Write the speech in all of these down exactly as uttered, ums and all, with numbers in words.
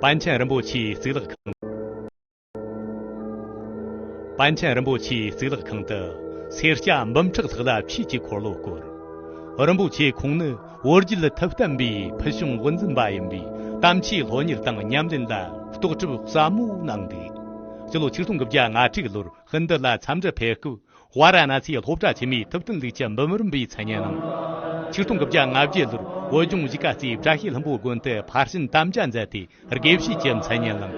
པཎ་ཆེན་རིན་པོ་ཆེའི་གཙུག་ལག་ཁང་། པཎ་ཆེན་རིན་པོ་ཆེའི་གཙུག་ལག་ཁང་དུ་སེར་སྐྱ་འབུམ་ཕྲག་ལྷག་ལ་ཆོས་ཀྱི་འཁོར་ལོ་བསྐོར། རིན་པོ་ཆེ་ཁོང་ནི་བོད་བརྒྱུད་ཐུབ་བསྟན་པའི་ཕུལ་བྱུང་དབུ་འཛིན་པ་ཡིན་པས། དམ་ཆོས་སློབ་གཉེར་དང་ཉམས་ལེན་ལ་རྟོག་གྲབས་ཟབ་མོ་གནང་འདུག། སྤྱི་ལོ་ཆིག་སྟོང་དགུ་བརྒྱ་ང་དྲུག་ལོར་ཧིན་རྡུ་ལ་འཚམས་འདྲིར་ཕེབས་སྐབས། ཝཱ་ར་ཎ་སིའི་སློབ་གྲྭ་ཆེན་མོའི་ཐུབ་བསྟན་ལུགས་ཀྱི་འབུམ་རམས་པའི་མཚན་སྙན་གནང་། ཆིག་སྟོང་དགུ་བརྒྱ་ལྔ་བརྒྱད་ལོར་བོད་ལྗོངས་གཞིས་ཀ་རྩེའི་བཀྲ་ཤིས་ལྷུན་པོ་དགོན་དུ་ཕར་ཕྱིན་དམ་བཅའ་མཛད་དེ་དགེ་བཤེས་ཀྱི་མཚན་སྙན་བླངས།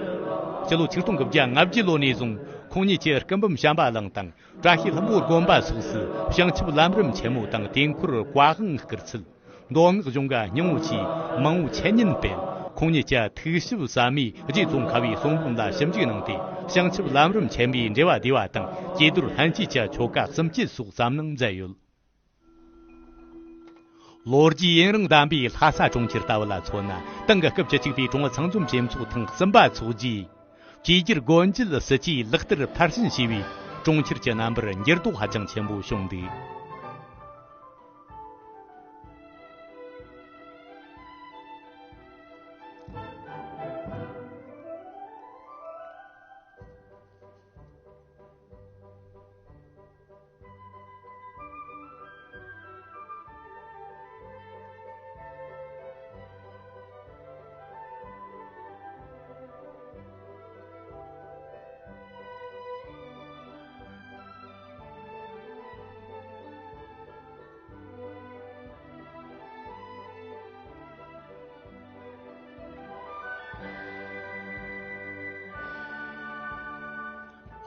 སྤྱི་ལོ་ཆིག་སྟོང་དགུ་བརྒྱ་ལྔ་བརྒྱད་ལོ་ནས་བཟུང་ཁོང་ཉིད་ཀྱི་སྐུ་འབུམ་བྱམས་པ་གླིང་དང་། བཀྲ་ཤིས་ལྷུན་པོ་དགོན་པ་སོགས་སུ་བྱང་ཆུབ་ལམ་རིམ་ཆེན་མོ་དང་དུས་འཁོར་བཀའ་དབང་བསྐུར་ཚུལ། མདོ་སྔགས་གཞུང་གི་སྙིང་པོ་ཆེའི་མང་པོའི་འཆད་ཉན་སྤེལ། ཁོང་ཉིད་ཀྱི་ཐུགས་ཞིབ་ཟབ་མོས་རྗེ་ཙོང་ཁ་བའི་གསུང་འབུམ་ལ་ཞིབ་འཇུག་གནང་སྟེ། བྱང་ཆུབ་ལམ་རིམ་ཆེན་པོའི་འགྲེལ་པ་བསྡུས་པ་དང་། ཀྱེ་རྡོར་ལྷན་སྐྱེས་ཀྱི་ཆོ་ག་གསུམ་བཅུ་སོགས་བརྩམས་གནང་མཛད་ཡོད། ལོ་རྒྱུས་ཡུན་རིང་ལྡན་པའི་ལྷ་ས་གྲོང་ཁྱེར་ལྟ་བུ་ལ་མཚོན་ན། དེང་གི་སྐབས་བཅུ་གཅིག་པའི་ཀྲུང་ཨུ་ཚང་འཛོམས་གྲོས་ཚོགས་ཐེངས་གསུམ་པ་འཚོགས་རྗེས། བཅོས་བསྒྱུར་སྒོ་འབྱེད་སྲིད་ཇུས་ལག་བསྟར་མཐར་ཕྱིན་བྱས་པས། གྲོང་ཁྱེར་གྱི་རྣམ་པར་འགྱུར་ལྡོག་ཧ་ཅང་ཆེན་པོ་བྱུང་འདུག།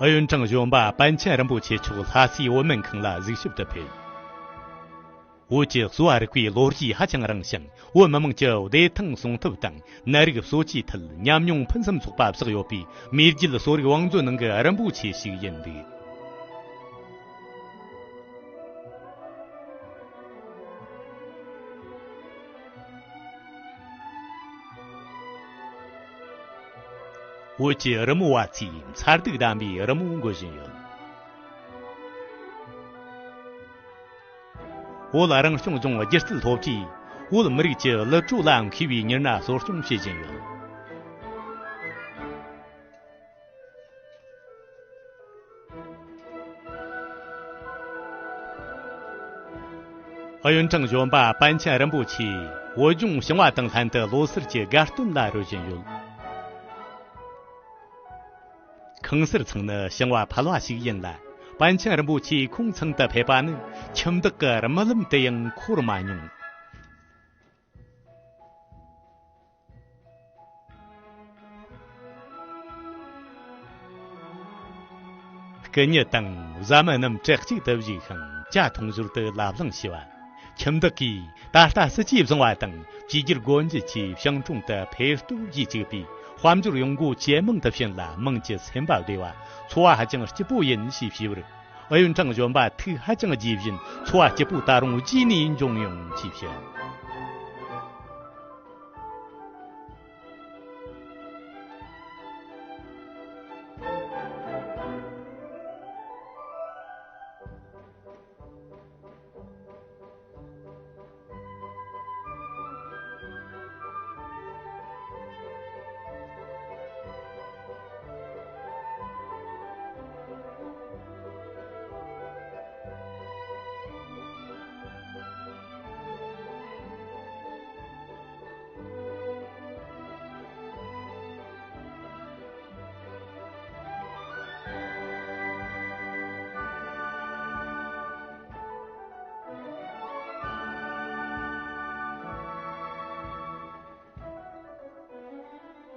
ཨུ་ཡོན་ཀྲང་གཞོན་པ་པཎ་ཆེན་རིན་པོ་ཆེ་མཆོག་ལྷ་སའི་བོད་སྨན་ཁང་ལ་གཟིགས་ཞིབ་ཏུ་ཕེབས། བོད་ཀྱི་གསོ་བ་རིག་པའི་ལོ་རྒྱུས་ཧ་ཅང་རིང་ཞིང་། བོད་མི་དམངས་ཀྱི་བདེ་ཐང་སྲུང་ཐབས་དང་ནད་རིགས་གསོ་བཅོས་ཐད་ཉམས་མྱོང་ཕུན་སུམ་ཚོགས་པ་བསགས་ཡོད་པའི་མེས་རྒྱལ་གསོ་རིག་བང་མཛོད་ནང་གི་རིན་པོ་ཆེ་ཞིག་ཡིན་འདུག། བོད་ཀྱི་རི་མོ་བ་ཚོས་མཚར་སྡུག་ལྡན་པའི་རི་མོ་འགོད་བཞིན་ཡོད། བོད་རང་སྐྱོང་ལྗོངས་སྒྱུ་རྩལ་སློབ་གྲྭས་བོད་མི་རིགས་ཀྱི་གླུ་བྲོ་ལ་མཁས་པའི་མྱུར་ན་གསོ་སྐྱོང་བྱེད་བཞིན་ཡོད། ཨུ་ཡོན་ཀྲང་གཞོན་པ་པཎ་ཆེན་རིན་པོ་ཆེས་བོད་ལྗོངས་ཞིང་བ་དང་ལྷན་དུ་ལོ་སར་གྱི་དགའ་སྟོན་ལ་རོལ་བཞིན་ཡོད། ཁང་གསར་ཚང་ནི་ཞིང་བ་ཕལ་བ་ཞིག་ཡིན་ལ། པཎ་ཆེན་རིན་པོ་ཆེ་ཁོང་ཚང་དུ་ཕེབས་པ་ནི་ཁྱིམ་བདག་གི་རྨི་ལམ་དུ་ཡང་འཁོར་མ་མྱོང་། སྐུ་ཉིད་དང་བཟའ་མི་རྣམས་གྲལ་གཅིག་ཏུ་བཞུགས་ཤིང་ཇ་འཐུང་ཞོར་དུ་ལབ་གླེང་བྱས་པ། ཁྱིམ་བདག་གིས་ད་ལྟ་སྲིད་ཇུས་བཟང་བ་དང་བཅོས་བསྒྱུར་སྒོ་འབྱེད་ཀྱིས་ཞིང་གྲོང་དུ་ཕེབས་སྟོབས་རྒྱས་བཅུག་པས། དཔལ་འབྱོར་ཡོང་སྒོ་ཇེ་མང་དུ་ཕྱིན་ལ། དམངས་ཀྱི་སེམས་པ་བདེ་བ། འཚོ་བ་ཧ་ཅང་སྐྱིད་པོ་ཡིན་ཞེས་ཞུས་པར། ཨུ་ཡོན་ཀྲང་གཞོན་པ་ཐུགས་ཧ་ཅང་དགྱེས་བཞིན། འཚོ་བ་སྐྱིད་པོ་ད་རུང་རྗེས་ནས་འབྱུང་ཡོང་ཞེས་བཤད།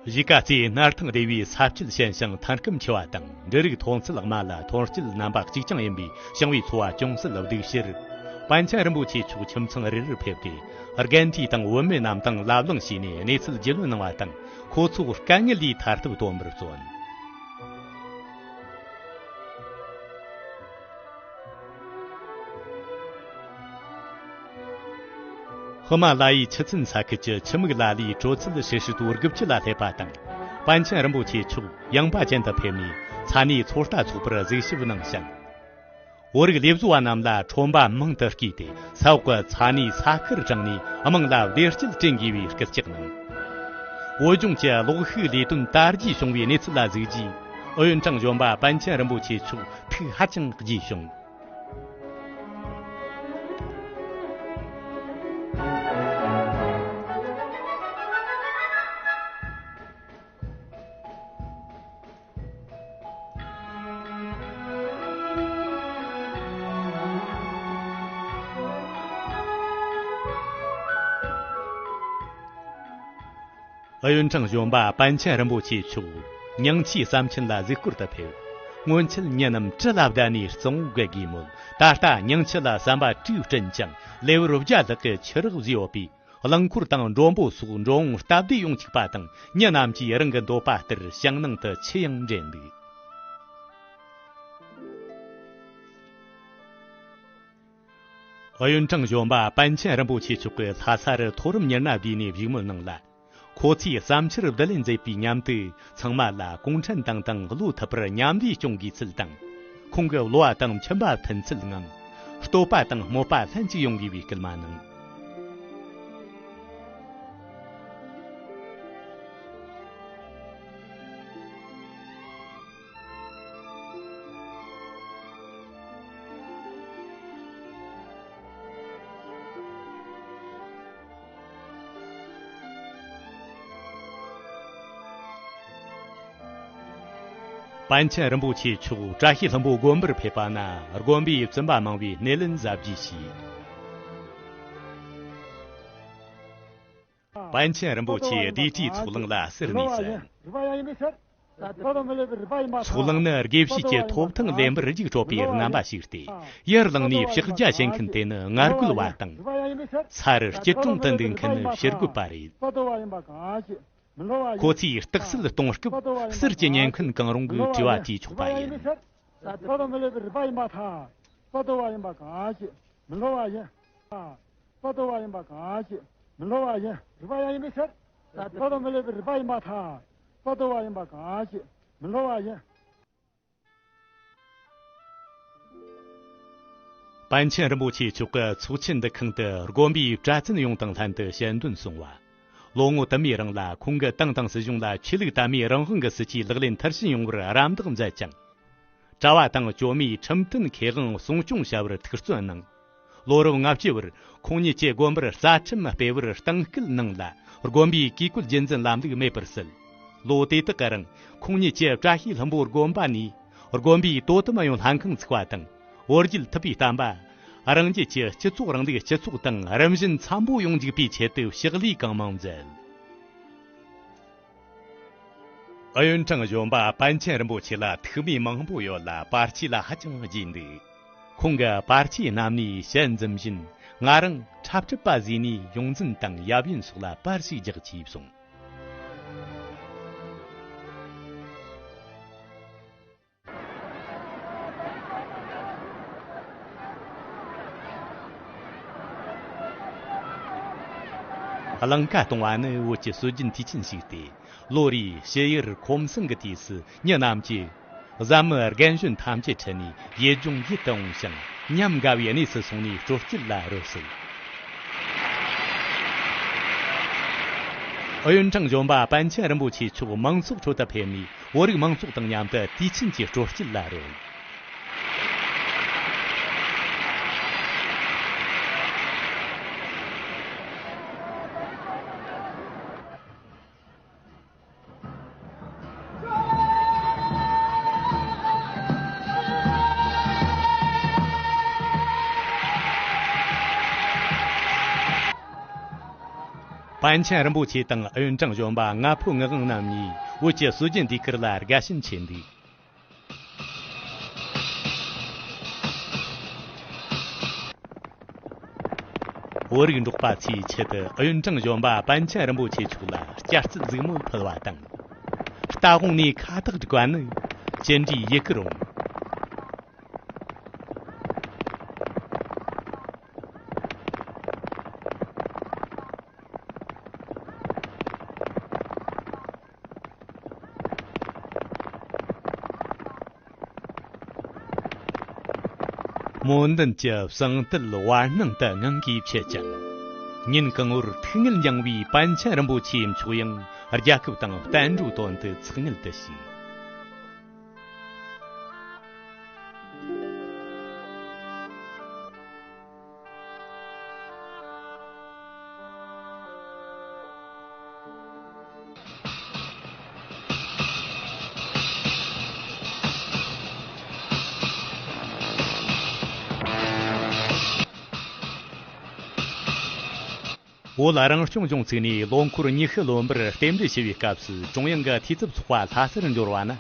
གཞིས་ཀ་རྩེའི་སྣར་ཐང་སྡེ་བའི་ས་དཔྱད་ཞན་ཞིང་ཐོན་སྐྱེད་ཆེ་བ་དང་། འབྲུ་རིགས་མཐོང་ཚད་དམའ་ལ་ཐོན་སྐྱེད་རྣམ་པ་གཅིག་རྐྱང་ཡིན་པའི་ཞིང་བའི་འཚོ་བ་ཅུང་ཟད་སྡུག་ཕྱིར། པཎ་ཆེན་རིན་པོ་ཆེ་མཆོག་ཁྱིམ་ཚང་རེ་རེར་ཕེབས་ཏེ། རྒན་དྲིས་དང་བུད་མེད་རྣམས་དང་ལབ་གླེང་བྱས་ནས་གནས་ཚུལ་རྒྱུས་ལོན་གནང་བ་དང་། ཁོ་ཚོ་དཀའ་ངལ་ལས་ཐར་ཐབས་སྟོན་པར་བརྩོན། ཧི་མ་ལ་ཡའི་ཆུ་ཚན་ས་ཁུལ་གྱི་ཆུ་མིག་ལ་ལའི་དྲོད་ཚད་ཧྲིལ་ཧྲིལ་དུ་དགུ་བཅུ་ལ་སླེབས་པ་དང་། པཎ་ཆེན་རིན་པོ་ཆེ་མཆོག་ཡངས་པ་ཅན་དུ་ཕེབས་ནས་ས་གནས་ཚོད་ལྟ་ཚོགས་པར་གཟིགས་ཞིབ་གནང་ཞིང་། བོད་རིགས་ལས་བཟོ་བ་རྣམས་ལ་ཁྲོན་པ་མང་དུ་བརྐོས་ཏེ། ས་འོག་གི་ས་གནས་ས་ཁུལ་དྲངས་ནས་དམངས་ལ་བདེ་སྐྱིད་བསྐྲུན་དགོས་པའི་སྐུལ་ལྕག་གནང་། བོད་ལྗོངས་ཀྱི་གློག་ཤུགས་ལས་དོན་དར་རྒྱས་བྱུང་བའི་གནས་ཚུལ་ལ་གཟིགས་རྗེས། ཨུ་ཡོན་ཀྲང་གཞོན་པ་པཎ་ཆེན་རིན་པོ་ཆེ་མཆོག་ཐུགས་ཧ་ཅང་དགྱེས་བྱུང་། ཨུ་ཡོན་ཀྲང་གཞོན་པ་པཎ་ཆེན་རིན་པོ་ཆེ་མཆོག་ཉིང་ཁྲིའི་ཟམ་ཆེན་ལ་གཟིགས་སྐོར་དུ་ཕེབས། སྔོན་ཆད་ཉི་རྣམས་དྲི་ལ་བརྡལ་ནས་གཙང་བོ་བརྒལ་དགོས་མོད། ད་ལྟ་ཉིང་ཁྲི་ལ་ཟམ་པ་དྲུག་བསྐྲུན་ཅིང་ལེའུ་བརྒྱ་ལྷག་གི་ཆུ་རགས་བཟོས་ཡོད་པས། རླངས་འཁོར་དང་མགྲོན་པོ་སོགས་འགྲོ་འོང་སྟབས་བདེ་ཡོང་ཆོག་པ་དང་། མི་རྣམས་ཀྱིས་རང་གི་འདོད་པ་ལྟར་ཞིང་ནང་དུ་ཆུ་ཡང་འདྲེན་འདུག་ཨུ་ཡོན་ཀྲང་གཞོན་པ་པཎ་ཆེན་རིན་པོ་ཆེ་མཆོག་གིས་ལྷ་ས་རུ་མཐོ་རིམ་མི་སྣ་བསྡུས་ནས་བཞུགས་མོལ་གནང་ལ། ཁོ་ཚོས་བསམ་འཆར་བསྡུ་ལེན་མཛད་པའི་མཉམ་དུ། ཚང་མ་ལ་གུང་ཁྲན་ཏང་དང་བློ་མཐུན་པར་མཉམ་ལས་སྐྱོང་དགོས་ཚུལ་དང་། ཁོང་གི་བསླབ་པ་དང་མཆིན་པ་མཐུན་ཚུལ་ངང་། བསྟོད་པ་དང་དམོད་པ་ལྷན་ཅིག་ཡོང་དགོས་པའི་སྐུལ་མ་གནང་། པཎ་ཆེན་རིན་པོ་ཆེ་མཆོག་བཀྲ་ཤིས་ལྷུན་པོ་དགོན་པར་ཕེབས་པ་ན། དགོན་པའི་བཙུན་པ་མང་པོས་སྣེ་ལེན་གཟབ་རྒྱས་བྱས། པཎ་ཆེན་རིན་པོ་ཆེས་བདེ་དྲིའི་ཚོགས་ལངས་ལ་གསོལ་ནས་གསན། ཚོགས་ལངས་ནི་དགེ་བཤེས་ཀྱི་ཐོབ་ཐང་ལེན་པར་རྒྱུགས་སྤྲོད་པའི་རྣམ་པ་ཞིག་སྟེ། ཡར་ལངས་ནས་ཕྱག་རྒྱ་བྱེད་མཁན་དེ་ནི་ངར་རྒོལ་བ་དང་། ས་རུ་སྐྱིལ་ཀྲུང་དུ་འདུག་མཁན་ནི་ཕྱིར་རྒོལ་པ་རེད། ཁོ་ཚོས་རྟགས་གསལ་གཏོང་སྐབས་ཟུར་གྱི་ཉན་མཁན་གང་རུང་གིས་དྲི་བ་དྲིས་ཆོག་པ་ཡིན། པཎ་ཆེན་རིན་པོ་ཆེ་མཆོག་གི་ཚོགས་ཆེན་འདུ་ཁང་དུ་དགོན་པའི་གྲྭ་བཙུན་ཡོངས་དང་ལྷན་དུ་ཞལ་འདོན་གསུང་བ། ལོ་ངོ་དུ་མའི་རིང་ལ་ཁོང་གིས་ཏང་དང་སྲིད་གཞུང་ལ་ཆོས་ལུགས་དད་མོས་རང་དབང་གི་སྲིད་ཇུས་ལག་ལེན་མཐར་ཕྱིན་ཡོང་བར་རམ་འདེགས་མཛད་ཅིང་། གྲྭ་བ་དང་གྱོད་མོས་ཁྲིམས་མཐུན་ཁེ་དབང་སྲུང་སྐྱོང་བྱ་བར་ཐུགས་བརྩོན་གནང་། ལོ་རབས་ལྔ་བཅུ་བར་ཁོང་ཉིད་ཀྱི་དགོན་པར་རྩ་ཁྲིམས་སྤེལ་བར་གཏིང་སྐུལ་གནང་ལ། དགོན་པའི་བཀས་བཀོད་རྒྱུད་འཛིན་ལམ་ལུགས་མེད་པར་བསལ། ལོ་དེ་དག་གི་རིང་ཁོང་ཉིད་ཀྱིས་བཀྲ་ཤིས་ལྷུན་པོ་དགོན་པ་ནས་དགོན་པའི་དོ་དམ་ཨུ་ཡོན་ལྷན་ཁང་བཙུགས་པ་དང་། བོད་བརྒྱུད་ཐུབ་པའི་བསྟན་པ། རང་རྒྱལ་གྱི་སྤྱི་ཚོགས་རིང་ལུགས་སྤྱི་ཚོགས་དང་རིམ་བཞིན་འཚམ་པོ་ཡོང་འཇུག་པའི་ཆེད་དུ་ཕྱག་ལས་གང་མང་མཛད། ཨུ་ཡོན་ཀྲང་གཞོན་པ་པཎ་ཆེན་རིན་པོ་ཆེ་ལ་ཐུགས་མོས་མང་པོ་ཡོད་ལ། པར་ཆས་ལ་ཧ་ཅང་དགྱེས་འདུག་ཁོང་གི་པར་ཆས་རྣམས་ནས་ཞལ་འཛུམ་བཞིན། ང་རང་འཁྲབ་ཁྲིད་པ་བཟོས་ནས་ཡོངས་འཛིན་དང་ཡབ་ཡུམ་སོགས་ལ་པར་ཞིག་རྒྱག་ཅེས་གསུངས། གླིང་ཀ་གཏོང་བ་ནི་བོད་ཀྱི་སྲོལ་རྒྱུན་དུས་ཆེན་ཞིག་སྟེ། ལོ་རེའི་ཕྱི་ཡུལ་ཁོམ་སེང་གི་དུས་སུ་མི་རྣམས་ཀྱིས། བཟའ་མི་རྒན་གཞོན་ཐམས་ཅད་ཁྲིད་ནས་ཡུལ་ལྗོངས་ཡིད་དུ་འོང་ཞིང་ཉམས་དགའ་བའི་གནས་སུ་སོང་ནས་སྤྲོ་སྐྱིད་ལ་རོལ་སྲིད། ཨུ་ཡོན་ཀྲང་གཞོན་པ་པཎ་ཆེན་རིན་པོ་ཆེ་མཆོག་མང་ཚོགས་ཁྲོད་དུ་ཕེབས་ནས་བོད་རིགས་མང་ཚོགས་དང་མཉམ་དུ་དུས་ཆེན་གྱི་སྤྲོ་སྐྱིད་ལ་རོལ། པཎ་ཆེན་རིན་པོ་ཆེ་དང་ཨུ་ཡོན་ཀྲང་གཞོན་པ་ང་ཕོད་ངག་དབང་རྣམ་གཉིས་བོད་ཀྱི་སྲོལ་རྒྱུན་ཟློས་གར་ལ་དགའ་ཞེན་ཆེ་འདུག་བོད་རིགས་འབྲོག་པ་ཚོའི་ཆེད་དུ་ཨུ་ཡོན་ཀྲང་གཞོན་པ་པཎ་ཆེན་རིན་པོ་ཆེ་མཆོག་ལ་སྐྱ་རྩལ་གཟིགས་མོ་ཕུལ་བ་དང་། རྟ་དབང་ནས་ཁ་བཏགས་སྒྲིག་པ་ནི་ཅི་འདྲའི་ཡི་གེར་འོང་། སྨོན་འདུན་གྱི་བསང་གཏད་བར་སྣང་དུ་ངང་གིས་འཕྱུར་ཅིང་། ཉིན་གང་བོར་ཐུགས་ངལ་འགྱངས་པའི་པཎ་ཆེན་རིན་པོ་ཆེ་མཆོག་ཡང་ རྒྱལ་ཁབ་དང་བསྟན་འགྲོའི་དོན་དུ་ཚགས་དངུལ་དུ་ཞུས། བོད་རང་སྐྱོང་ལྗོངས་བཙུགས་ནས་ལོ་འཁོར་ཉི་ཤུ་ལོན་པར་རྟེན་འབྲེལ་ཞུ་བའི་སྐབས་སུ་ཀྲུང་དབྱང་གི་འཐུས་ཚབ་ཚོགས་པ་ལྷ་སར་འབྱོར་བ་ན།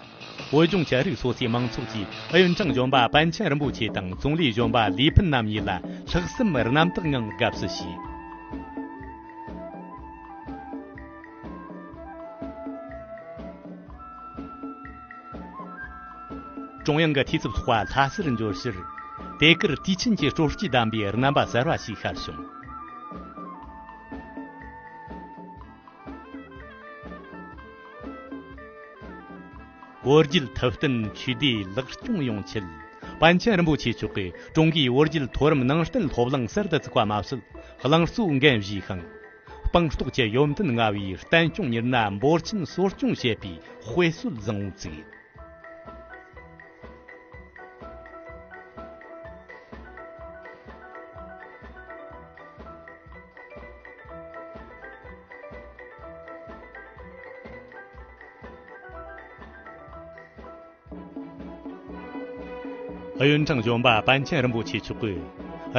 བོད་ལྗོངས་ཀྱི་རིགས་སོ་སོའི་མང་ཚོགས་ཀྱིས་ཨུ་ཡོན་ཀྲང་གཞོན་པ་པཎ་ཆེན་རིན་པོ་ཆེ་དང་ཙུང་ལི་གཞོན་པ་ལི་ཕིན་རྣམ་གཉིས་ལ་ལྷག་བསམ་རྣམ་དག་ངང་དགའ་བསུ་ཞུས། ཀྲུང་དབྱང་གི་འཐུས་ཚབ་ཚོགས་པ་ལྷ་སར་འབྱོར་ཕྱིར། དེ་གར་དུས་ཆེན་གྱི་སྤྲོ་སྐྱིད་ལྡན་པའི་རྣམ་པ་གསར་བ་ཞིག་ཤར་བྱུང་། བོད་བརྒྱུད་ཐུབ་བསྟན་ཆོས་སྡེ་ལེགས་སྐྱོང་ཡོང་ཆེད། པཎ་ཆེན་རིན་པོ་ཆེ་མཆོག་གིས་ཀྲུང་གོའི་བོད་བརྒྱུད་མཐོ་རིམ་ནང་བསྟན་སློབ་གླིང་གསར་དུ་བཙུགས་པ་མ་ཟད། གླིང་གཙོ་འགན་བཞེས་ཤིང་། སྤངས་རྟོགས་ཀྱི་ཡོན་ཏན་མངའ་བའི་བསྟན་སྐྱོང་མྱུར་ན་འབོར་ཆེན་གསོ་སྐྱོང་བྱེད་པའི་དཔེ་སྲོལ་བཟང་བོ་བཙུགས། ཨུ་ཡོན་ཀྲང་གཞོན་པ་པཎ་ཆེན་རིན་པོ་ཆེ་མཆོག་གིས་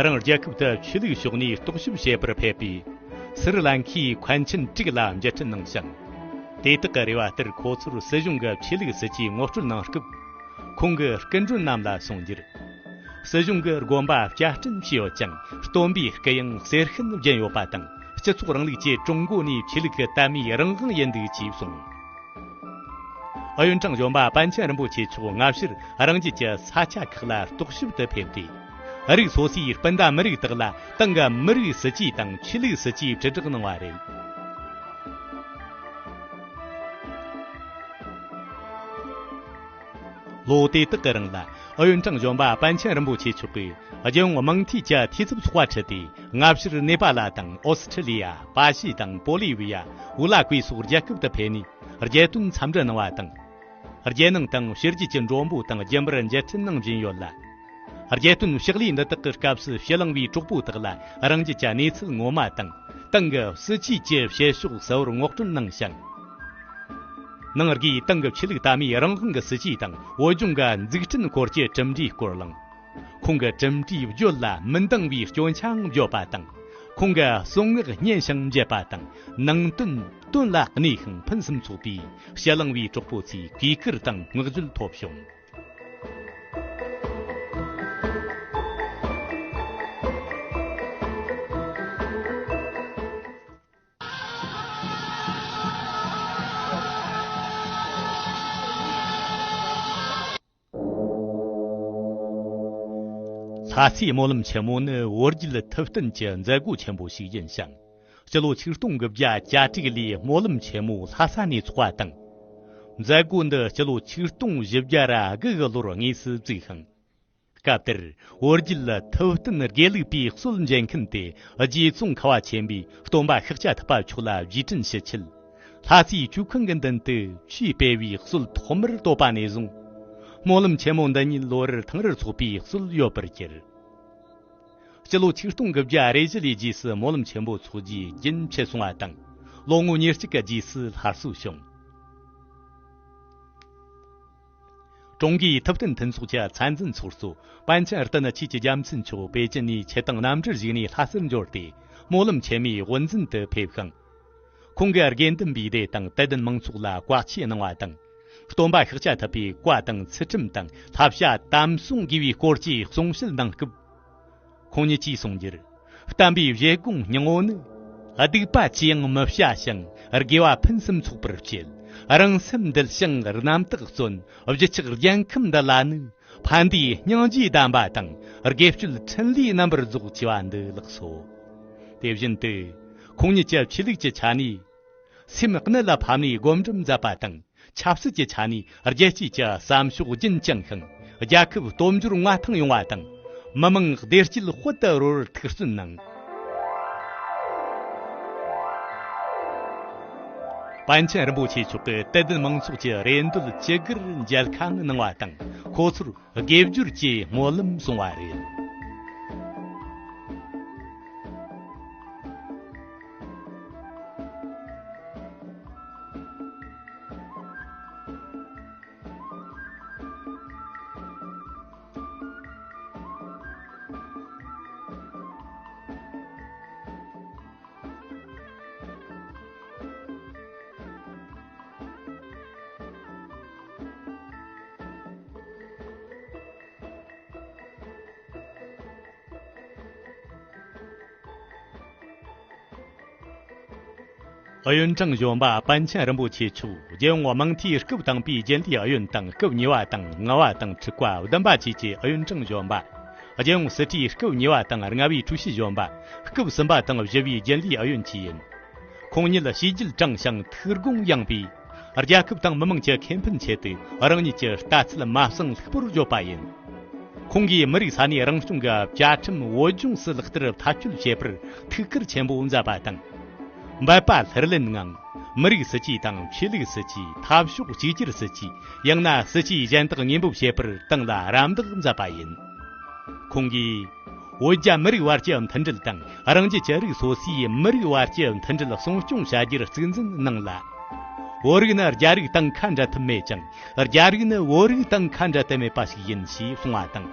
རང་རྒྱལ་ཁབ་ཏུ་ཆོས་ལུགས་ཕྱོགས་ནས་རྟོག་ཞིབ་བྱེད་པར་ཕེབས་པའི་སི་རི་ལང་ཁའི་མཁན་ཆེན་དྲུག་ལ་མཇལ་འཕྲད་གནང་ཞིང་། དེ་དག་གི་རེ་བ་ལྟར་ཁོ་ཚོར་སྲིད་གཞུང་གི་ཆོས་ལུགས་སྲིད་ཇུས་ངོ་སྤྲོད་གནང་སྐབས། ཁོང་གིས་སྐུ་མགྲོན་རྣམས་ལ་གསུངས་རྒྱུར། སྲིད་གཞུང་གི་དགོངས་པ་བསྐྱར་དྲན་བྱས་ཡོད་ཀྱང་། སྟོན་པའི་སྐུ་དབྱངས་གསེར་ཤུན་བརྒྱན་ཡོད་པ་དང་། སྤྱི་ཚོགས་རིང་ལུགས་ཀྱི་ཀྲུང་གོ་ནས་ཆོས་ལུགས་ཀྱི་དད་མོས་རང་དབང་ཡིན་འདུག་ཅེས་གསུངས། ཨུ་ཡོན་ཀྲང་གཞོན་པ་པཎ་ཆེན་རིན་པོ་ཆེ་མཆོག་སྔ་ཕྱིར་རང་རྒྱལ་གྱི་ས་ཆ་ཁག་ལ་རྟོག་ཞིབ་ཏུ་ཕེབས་ཏེ། རིགས་སོ་སོའི་སྤུན་ཟླ་མི་རིགས་དག་ལ་ཏང་གི་མི་རིགས་སྲིད་ཇུས་དང་ཆོས་ལུགས་སྲིད་ཇུས་དྲིལ་བསྒྲགས་གནང་བ་རེད། ལོ་དེ་དག་གི་རིང་ལ་ཨུ་ཡོན་ཀྲང་གཞོན་པ་པཎ་ཆེན་རིན་པོ་ཆེ་མཆོག་གིས་རྒྱལ་ཡོངས་དམངས་འཐུས་ཀྱི་འཐུས་ཚབ་ཚོགས་པ་ཁྲིད་དེ། སྔ་ཕྱིར་ནེ་པ་ལ་དང་ཨོ་སི་ཁྲི་ལི་ཡ། པ་ཞི་དང་པོ་ལི་ཝི་ཡ། ཨུ་ལ་ཀུའི་སོགས་རྒྱལ་ཁབ་ཏུ་ཕེབས་ནས་རྒྱལ་དོན་འཚམས་འདྲི་གནང་བ་དང་། རྒྱལ་ནང་དང་ཕྱི་རྒྱལ་གྱི་མགྲོན་པོ་དང་རྒྱུན་པར་མཇལ་འཕྲད་གནང་བཞིན་ཡོད་ལ། རྒྱལ་དོན་ཕྱག་ལས་འདི་དག་གི་སྐབས་སུ་ཕྱི་གླིང་བའི་གྲོགས་པོ་དག་ལ་རང་རྒྱལ་གྱི་གནས་ཚུལ་ངོ་མ་དང་། ཏང་གི་སྲིད་ཇུས་ཀྱི་བྱེད་ཕྱོགས་གསལ་བོར་ངོ་སྤྲོད་གནང་ཞིང་། ནང་སྒོས་ཏང་གི་ཆོས་ལུགས་དད་མོས་རང་དབང་གི་སྲིད་ཇུས་དང་བོད་ལྗོངས་ཀྱི་འཛུགས་སྐྲུན་སྐོར་གྱི་གྲུབ་འབྲས་སྐོར་གླེང་། ཁོང་གི་གྲུབ་འབྲས་བརྗོད་ལ་མི་འདང་བའི་སྐྱོན་ཆའང་བརྗོད་པ་དང་། ཁོང་གི་གསུང་ངག་སྙན་ཞིང་འཇེབས་པ་དང་། ནང་དོན་དོན་ལ་གནས་ཤིང་ཕུན་སུམ་ཚོགས་པའི་ཕྱི་གླིང་བའི་གྲོགས་པོ་ཚོའི་གུས་བཀུར་དང་བསྔགས་བརྗོད་ཐོབ་བྱུང་། ལྷ་སའི་སྨོན་ལམ་ཆེན་མོ་ནི་བོད་བརྒྱུད་ཐུབ་བསྟན་གྱི་མཛད་སྒོ་ཆེན་པོ་ཞིག་ཡིན་ཞིང་། སྤྱི་ལོ་ཆིག་སྟོང་དགུ་བརྒྱ་གྱ་དྲུག་ལོའི་སྨོན་ལམ་ཆེན་མོ་ལྷ་ས་ནས་ཚོགས་པ་དང་། མཛད་སྒོ་འདི་སྤྱི་ལོ་ཆིག་སྟོང་བཞི་བརྒྱ་དགུ་གི་ལོར་དངོས་སུ་བཙུགས་ཤིང་། སྐབས་དེར་བོད་བརྒྱུད་ཐུབ་བསྟན་དགེ་ལུགས་པའི་སྲོལ་འབྱེད་མཁན་ཏེ་རྗེ་ཙོང་ཁ་བ་ཆེན་པོས་སྟོན་པ་ཤཱཀྱ་ཐུབ་པ་མཆོག་ལ་རྗེས་དྲན་ཞུ་ཆེད། ལྷ་སའི་ཆོས་ཁང་གི་མདུན་དུ་ཆོས་སྤེལ་བའི་སྲོལ་ཐོག་མར་བཏོད་པ་ནས་བཟུང་། སྨོན་ལམ་ཆེན་མོ་འདི་ཉིད་ལོ་རེར་ཐེངས་རེར་ཚོགས་པའི་སྲོལ་ཡོད་པར་གྱུར། སྤྱི་ལོ་ཆིག་སྟོང་དགུ་བརྒྱ་རེ་བཞི་ལོའི་རྗེས་སུ་སྨོན་ལམ་ཆེན་པོ་ཚོགས་རྒྱུའི་རྒྱུན་ཆད་སོང་བ་དང་། ལོ་ངོ་ཉེར་གཅིག་གི་རྗེས་སུ་སླར་གསོ་བྱུང་། ཀྲུང་གོའི་ཐུབ་བསྟན་མཐུན་ཚོགས་ཀྱི་ཚན་འཛིན་ཚོགས་གཙོ་པཎ་ཆེན་རྟ་ནག་ཆོས་ཀྱི་རྒྱལ་མཚན་མཆོག་པེ་ཅིན་ནས་ཆེད་དུ་གནམ་གྲུར་བཞུགས་ནས་ལྷ་སར་འབྱོར་ཏེ། སྨོན་ལམ་ཆེན་མོའི་དབུ་འཛིན་དུ་ཕེབས་ཤིང་། ཁོང་གིས་དགེ་འདུན་པའི་སྡེ་དང་དད་ལྡན་མང་ཚོགས་ལ་བཀའ་ཆོས་གནང་བ་དང་། སྟོན་པ་ཤཱཀྱ་ཐུབ་པའི་བཀའ་དང་ཚུལ་ཁྲིམས་དང་བསླབ་བྱ་དམ་སྲུང་དགོས་པའི་སྐོར་གྱི་གསུང་བཤད་གནང་སྐབས། ཁོང་ཉིད་ཀྱིས་གསུངས་རྒྱུར། བསྟན་པའི་བཞེད་དགོངས་སྙིང་བོ་ནི། སྡིག་པ་ཅི་ཡང་མི་བྱ་ཞིང་། དགེ་བ་ཕུན་སུམ་ཚོགས་པར་བྱེད། རང་སེམས་འདུལ་ཞིང་རྣམ་དག་བརྩོན། གཞིས་ཆགས་རྒྱལ་ཁམས་འདི་ལ་ནི། ཕན་བདེའི་སྙིང་རྗེ་ལྡན་པ་དང་། དགེ་སྤྱོད་འཕྲིན་ལས་རྣམ་པར་རྫོགས་ཅེས་པ་འདི་ལགས་སོ། དེ་བཞིན་དུ། ཁོང་ཉིད་ཀྱི་ཆོས་ལུགས་ཀྱི་ཆ་ནས། སེམས་གནད་ལ་ཕབ་ནས་སྒོམ་སྒྲུབ་མཛད་པ་དང་། ཆབ་སྲིད་ཀྱི་ཆ་ནས་རྒྱལ་གཅེས་ཀྱི་བསམ་ཕྱོགས་རྒྱུན་བསྐྱངས་ཤིང་། རྒྱལ་ཁབ་སྟོབས་འབྱོར་མངའ་ཐང་ཡོང་བ་དང་། མི་དམངས་བདེ་སྐྱིད་དཔལ་དུ་རོལ་བར་ཐུགས་བརྩོན་གནང་། པཎ་ཆེན་རིན་པོ་ཆེ་མཆོག་གིས་དད་ལྡན་མང་ཚོགས་ཀྱི་རེ་འདོད་ཇི་དགར་མཇལ་ཁ་གནང་བ་དང་། ཁོ་ཚོར་དགེ་སྦྱོར་གྱི་སྨོན་ལམ་གསུངས་པ་རེད། ཨུ་ཡོན་ཀྲང་གཞོན་པ་པཎ་ཆེན་རིན་པོ་ཆེ་མཆོག་རྒྱལ་ཡོངས་དམངས་འཐུས་སྐབས་དང་པའི་རྒྱུན་ལས་ཨུ་ཡོན་དང་སྐབས་གཉིས་པ་དང་ལྔ་པ་དང་དྲུག་པ་བདུན་པ་བཅས་ཀྱི་ཨུ་ཡོན་ཀྲང་གཞོན་པ། རྒྱལ་ཡོངས་སྲིད་གྲོས་སྐབས་གཉིས་པ་དང་ལྔ་པའི་ཀྲུའུ་ཞི་གཞོན་པ། སྐབས་གསུམ་པ་དང་བཞི་པའི་རྒྱུན་ལས་ཨུ་ཡོན་བཅས་ཡིན། ཁོང་ཉིད་ཕྱི་རྒྱལ་དྲངས་ཤིང་ཐུགས་དགོངས་ཡངས་པས། རྒྱལ་ཁབ་དང་མི་དམངས་ཀྱི་ཁེ་ཕན་ཆེད་དུ་རང་ཉིད་ཀྱི་ལྟ་ཚུལ་མ་གསང་ལྷུག་པོར་བརྗོད་པ་ཡིན། ཁོང་གིས་མི་རིགས་ས་གནས་རང་སྐྱོང་གི་བཅའ་ཁྲིམས་བོད་ལྗོངས་སུ་ལག་བསྟར་མཐའ་འཁྱོལ་བྱེད་པར་ཐུགས་ཁུར་ཆེན་པོ་མཛད་པ་དང་། འབད་པ་ལྷུར་ལེན་ངང་མི་རིགས་སྲིད་ཇུས་དང་ཆོས་ལུགས་སྲིད་ཇུས། འཐབ་ཕྱོགས་གཅིག་གྱུར་སྲིད་ཇུས། ཡང་ན་སྲིད་ཇུས་གཞན་དག་དངོས་འབེབས་བྱེད་པར་ཏང་ལ་རམ་འདེགས་མཛད་པ་ཡིན། ཁོང་གིས། བོད་རྒྱ་མི་རིགས་བར་གྱི་མཐུན་སྒྲིལ་དང་རང་རྒྱལ་གྱི་རིགས་སོ་སོའི་མི་རིགས་བར་གྱི་མཐུན་སྒྲིལ་སྲུང་སྐྱོང་བྱ་རྒྱུར་གཙིགས་འཛིན་གནང་ལ། བོད་རིགས་ནི་རྒྱ་རིགས་དང་ཁ་འབྲལ་ཐབས་མེད་ཅིང་། རྒྱ་རིགས་ནི་བོད་རིགས་དང་ཁ་འབྲལ་ཐབས་མེད་པ་ཞིག་ཡིན་ཞེས་གསུངས་པ་དང་།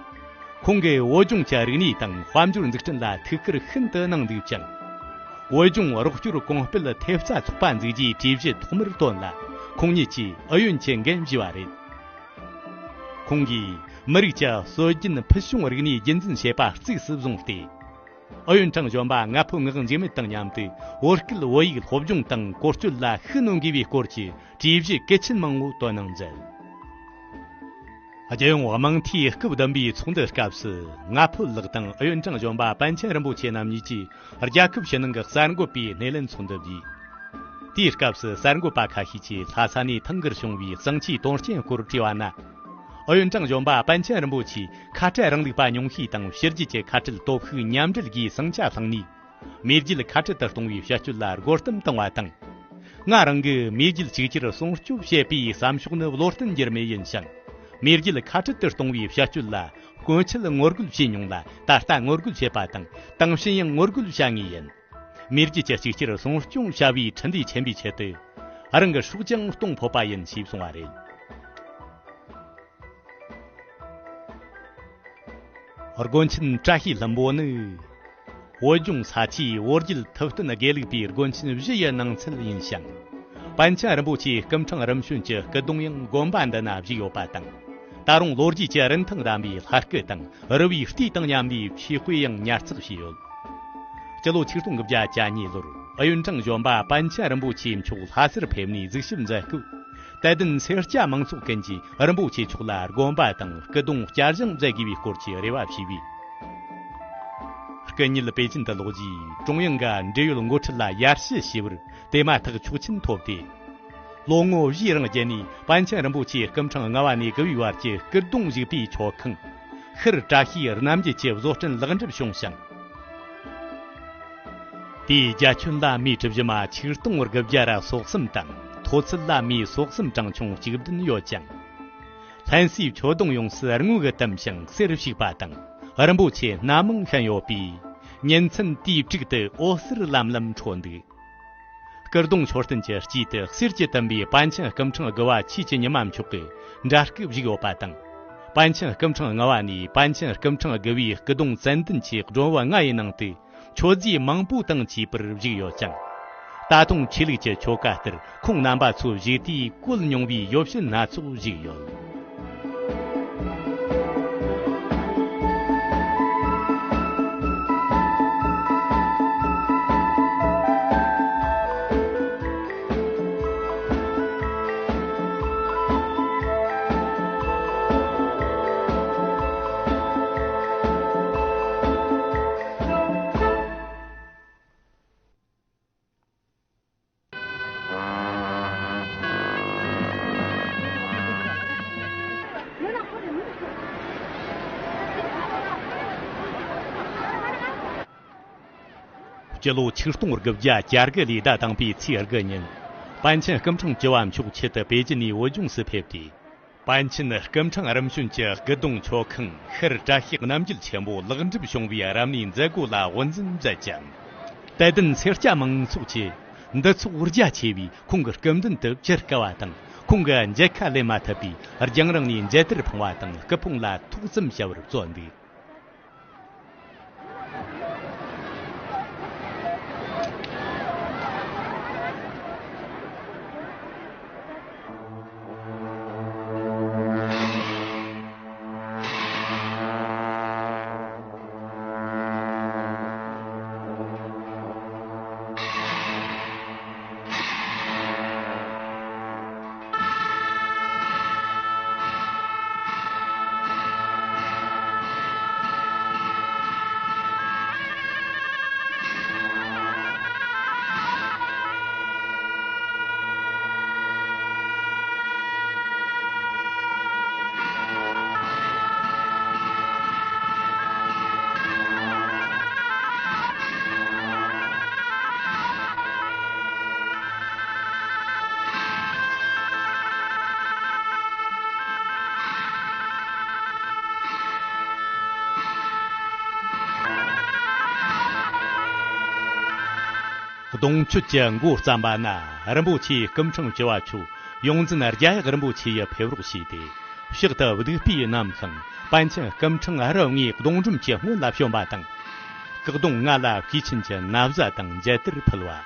ཁོང་གིས་བོད་ལྗོངས་ཀྱི་རིག་གནས་དང་དཔལ་འབྱོར་འཛུགས་སྐྲུན་ལ་ཐུགས་ཁུར་ཤིན་ཏུ་གནང་འདུག་ཅིང་། བོད་ལྗོངས་རོགས་སྐྱོར་གོང་སྤེལ་ཐེབས་རྩ་ཚོགས་པ་འཛུགས་རྒྱུའི་གྲོས་གཞི་ཐོག་མར་བཏོན་ལ། ཁོང་ཉིད་ཀྱིས་ཨུ་ཡོན་གྱི་འགན་བཞེས་པ་རེད། ཁོང་གིས་མི་རིགས་ཀྱི་སྲོལ་རྒྱུན་ཕུལ་བྱུང་རིག་གནས་རྒྱུན་འཛིན་བྱེད་པ་གཙིགས་སུ་བཟུང་སྟེ། ཨུ་ཡོན་ཀྲང་གཞོན་པ་ང་ཕོད་ངག་འཇིགས་མེད་དང་མཉམ་དུ་བོད་སྐད་བོད་ཡིག་སློབ་སྦྱོང་དང་བཀོལ་སྤྱོད་ལ་ཤུགས་སྣོན་དགོས་པའི་སྐོར་གྱི་གྲོས་གཞི་གལ་ཆེན་མང་པོ་བཏོན་གནང་མཛད། རྒྱལ་ཡོངས་དམངས་འཐུས་སྐབས་བདུན་པའི་ཚོགས་འདུ་སྐབས་སུ་ང་ཕོད་ལགས་དང་ཨུ་ཡོན་ཀྲང་གཞོན་པ་པཎ་ཆེན་རིན་པོ་ཆེ་རྣམ་གཉིས་ཀྱིས་རྒྱལ་ཁབ་ཕྱི་ནང་གི་གསར་འགོད་པའི་སྣེ་ལེན་ཚོགས་འདུ་བགྱིས། དེའི་སྐབས་སུ་གསར་འགོད་པ་ཁ་ཤས་ཀྱིས་ལྷ་ས་ནས་ཐེངས་འགར་བྱུང་བའི་གཙང་ཆུའི་དོན་རྐྱེན་སྐོར་དྲིས་པ་ན། ཨུ་ཡོན་ཀྲང་གཞོན་པ་པཎ་ཆེན་རིན་པོ་ཆེས་ཁ་བྲལ་རིང་ལུགས་པ་ཉུང་ཤས་དང་ཕྱི་རྒྱལ་གྱི་ཁ་བྲལ་སྟོབས་ཤུགས་མཉམ་འབྲེལ་སྒོས་ཟིང་ཆ་བསླངས་ནས། མེས་རྒྱལ་ཁ་བྲལ་དུ་གཏོང་བའི་བྱ་སྤྱོད་ལ་རྒོལ་གཏམ་བཏང་བ་དང་། ང་རང་གིས་མེས་རྒྱལ་གཅིག་གྱུར་སྲུང་སྐྱོབ་བྱེད་པའི་བསམ་ཕྱོགས་ནི་བློ་བརྟན་འགྱུར་མེད་ཡིན་ཞིང་། མེས་རྒྱལ་ཁ་བྲལ་དུ་གཏོང་བའི་བྱ་སྤྱོད་ལ་སྔོན་ཆད་ངོ་རྒོལ་བྱས་མྱོང་ལ། ད་ལྟ་ངོ་རྒོལ་བྱེད་པ་དང་། དེང་ཕྱིན་ཡང་ངོ་རྒོལ་བྱ་ངེས་ཡིན། མེས་རྒྱལ་གྱི་གཅིག་གྱུར་སྲུང་སྐྱོང་བྱ་བའི་ཁྲིམས་འདུན་ཆེན་པོའི་ཆེད་དུ། རང་གི་སྲོག་ཀྱང་གཏོང་ཕོད་པ་ཡིན་ཞེས་གསུངས་པ་རེད། དགོན་ཆེན་བཀྲ་ཤིས་ལྷུན་པོ་ནི། བོད་ལྗོངས་ས་ཆའི་བོད་བརྒྱུད་ཐུབ་བསྟན་དགེ་ལུགས་པའི་དགོན་ཆེན་བཞི་ཡི་ནང་ཚན་ཡིན་ཞིང་། པཎ་ཆེན་རིན་པོ་ཆེའི་སྐུ་འཕྲེང་རིམ་བྱོན་གྱི་སྐུ་གདུང་ཡང་དགོན་པ་འདི་ན་བཞུགས་ཡོད་པ་དང་། ད་རུང་ལོ་རྒྱུས་ཀྱི་རིན་ཐང་ལྡན་པའི་ལྷ་སྐུ་དང་རི་བོའི་རྟའི་སྟེང་མཉམ་པའི་ཆོས་དཔེ་ཡང་ཉར་ཚགས་བྱས་ཡོད། སྤྱི་ལོ་ཆིག་སྟོང་དགུ་བརྒྱ་གྱ་གཉིས་ལོར་ཨུ་ཡོན་ཀྲང་གཞོན་པ་པཎ་ཆེན་རིན་པོ་ཆེ་མཆོག་ལྷ་སར་ཕེབས་ནས་གཟིགས་ཞིབ་མཛད་སྐབས། དད་ལྡན་སེར་སྐྱ་མང་ཚོགས་ཀུན་གྱིས་རིན་པོ་ཆེ་མཆོག་ལ་དགོན་པ་དང་སྐུ་གདུང་བསྐྱར་བཞེངས་མཛད་དགོས་པའི་སྐོར་གྱི་རེ་བ་བྱས་པས། སྐུ་ཉིད་པེ་ཅིན་དུ་ལོག་རྗེས་ཀྲུང་དབྱང་གི་འབྲེལ་ཡོད་འགོ་ཁྲིད་ལ་ཡར་ཞུ་ཞུས་པར། དེ་མ་ཐག་ཆོག་མཆན་ཐོབ་སྟེ། ལོ་ངོ་བཞིའི་རིང་བརྒྱུད་ནས་པཎ་ཆེན་རིན་པོ་ཆེའི་སྐུ་འཕྲེང་ལྔ་པ་ནས་དགུ་པའི་བར་གྱི་སྐུ་གདུང་བཞུགས་པའི་མཆོད་ཁང་། ཤར་བཀྲ་ཤིས་རྣམ་རྒྱལ་གྱི་བཟོ་སྐྲུན་ལེགས་འགྲུབ་བྱུང་ཞིང་། དེའི་རྒྱ་ཁྱོན་ལ་མིའི་གྲུ་བཞི་མ་ཆིག་སྟོང་དགུ་བརྒྱ་ར་སོ་གསུམ་དང་། མཐོ་ཚད་ལ་མིའི་སོ་གསུམ་གྲངས་ཆུང་གཅིག་བདུན་ཡོད་ཅིང་། ལྷ་སའི་ཆོས་དུང་ཡོངས་སུ་དངུལ་གྱིས་བཏུམས་ཤིང་གསེར་བྱུགས་པ་དང་། རིན་པོ་ཆེ་སྣ་མང་བཤམས་ཡོད་པས། ཉིན་མཚན་དུས་དྲུག་ཏུ་འོད་ཟེར་ལམ་ལམ་འཕྲོ་འདུག། སྐུ་གདུང་མཆོད་རྟེན་གྱི་དཀྱིལ་དུ་གསེར་གྱིས་བཏུམས་པའི་པཎ་ཆེན་སྐུ་འཕྲེང་དགུ་བ་ཆོས་ཀྱི་ཉི་མ་མཆོག་གི་འདྲ་སྐུ་བཞུགས་ཡོད་པ་དང་། པཎ་ཆེན་སྐུ་འཕྲེང་ལྔ་བ་ནས་པཎ་ཆེན་སྐུ་འཕྲེང་དགུ་བའི་སྐུ་གདུང་ཙན་དན་གྱི་སྒྲོམ་བུ་ལྔ་ཡི་ནང་དུ་མཆོད་རྫས་མང་པོ་དང་བཅས་པར་བཞུགས་ཡོད་ཅིང་། ད་དུང་ཆོས་ལུགས་ཀྱི་ཆོ་ག་ལྟར་ཁོང་རྣམ་པ་ཚོ་བཞུགས་དུས་བཀོད་མྱོང་བའི་ཡོ་བྱད་སྣ་ཚོགས་བཞུགས་ཡོད། སྤྱི་ལོ་ཆིག་སྟོང་དགུ་བརྒྱ་གྱ་དགུ་ལོའི་ཟླ་དང་པོའི་ཚེས་དགུ་ཉིན། པཎ་ཆེན་སྐུ་ཕྲེང་བཅུ་བ་མཆོག་ཆེད་དུ་པེ་ཅིན་ནས་བོད་ལྗོངས་སུ་ཕེབས་ཏེ། པཎ་ཆེན་སྐུ་ཕྲེང་རིམ་བྱོན་གྱི་སྐུ་གདུང་མཆོད་ཁང་ཤར་བཀྲ་ཤིས་རྣམ་རྒྱལ་ཆེན་པོ་ལེགས་འགྲུབ་བྱུང་བའི་རབ་གནས་མཛད་སྒོ་ལ་དབུ་འཛིན་མཛད་ཅིང་། དད་ལྡན་སེར་སྐྱ་མང་ཚོགས་ཀྱིས་འདུ་ཚོགས་རྒྱ་ཆེ་བའི་ཁོང་གི་སྐུ་མདུན་དུ་ཕྱིར་བསྐུལ་བ་དང་། ཁོང་གི་མཇལ་ཁ་ལེན་མ་ཐུབ་པས་རྒྱང་རིང་ནས་མཇལ་དར་འཕངས་པ་དང་། སྐུ་ཕུང་ལ་ཐོག་བཙུམ་བྱ་བར་བརྩོན་འདུག། གདུང་མཆོད་ཀྱི་འགོ་བརྩམས་པ་ན། རིན་པོ་ཆེའི་སྐུ་ཕྲེང་བཅུ་བ་མཆོག་ཡོངས་འཛིན་རྒྱ་ཡག་རིན་པོ་ཆེ་ཡིས་ཕེབས་རོགས་བྱས་ཏེ། ཕྱག་ཏུ་བདུག་སྤོས་བསྣམས་ཤིང་། པཎ་ཆེན་སྐུ་ཕྲེང་རབ་ལྔའི་གདུང་སྒྲོམ་གྱི་སྔོན་ལ་བྱོན་པ་དང་། སྐུ་གདུང་ལྔ་ལ་ཤེས་ཆེན་གྱི་ན་བཟའ་དང་མཇལ་དར་ཕུལ་བ།